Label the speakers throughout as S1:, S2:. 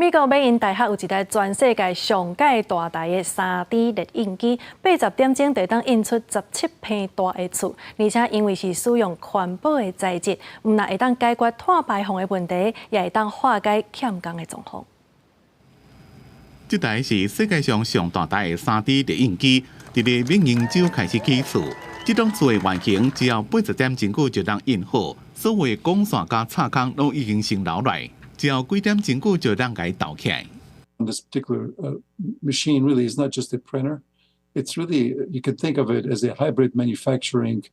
S1: 美國緬因大學有一台全世界上蓋大台的3D 列印機，80點鐘就會當印出17坪大的厝，而且因為是使用環保的材質，毋但會當解決碳排放的問題，也會當化解欠工的狀況。
S2: 這台是世界上上大台的3D 列印機，佇咧緬因州開始起厝。這棟厝的原型只要80點鐘久就當印好，所有光線佮插孔攏已經先留來。只要幾點鐘久就當共鬥起來。
S3: This particular machine really is not just a printer. It's really, you could think of it as a hybrid manufacturing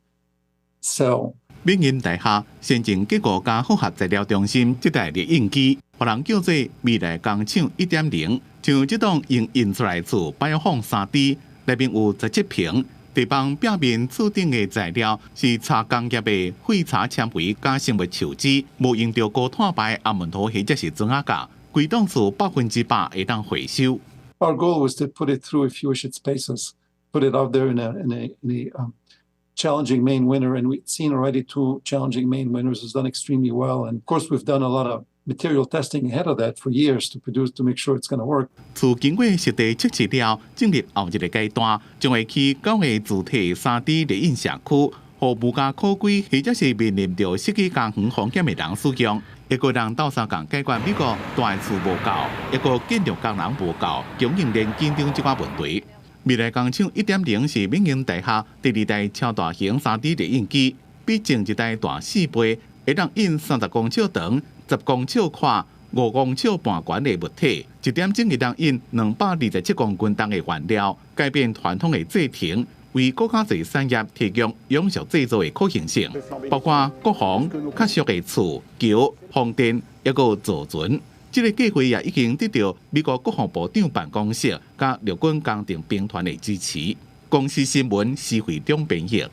S3: cell.
S2: 緬因大學先進結構佮複合材料中心這台列印機，予人叫做未來工廠1.0。像這棟用印出來厝，擺放3D，內面有17坪，地板壁面厝頂的材料是茶工業的廢茶纖維佮生物樹脂，無用著高碳排紅毛土或者是磚仔膠，規棟厝100%會當回收。
S3: Our goal was to put it through, if you wish, its paces, put it out there in a challenging Maine winter, and we've seen already two challenging Maine winters has done extremely well. And of course, we've done a lot of material testing ahead of that for years to make sure it's going to work.
S2: 厝經過實地測試了，進入後一個階段，將會去九個主體3D 列印社區，予無家可歸或者是面臨著失去家園風險的人使用，一個人鬥相共解決美國大厝無夠，抑閣建築工人無夠，供應鏈緊張這寡問題。未來工廠1.0是緬因大學第二代超大型3D 列印機，比前一代大4倍，會當印30公尺長、10公尺寬、5公尺半懸的物體，一點鐘會當印227公斤重的原料，改變傳統的製程，為閣較濟產業提供永續製造的可行性，包括國防、較俗的厝、橋、風電，抑閣造船。這個計劃也已經得到美國國防部長辦公室佮陸軍工程兵團的支持。公視新聞施惠中編譯。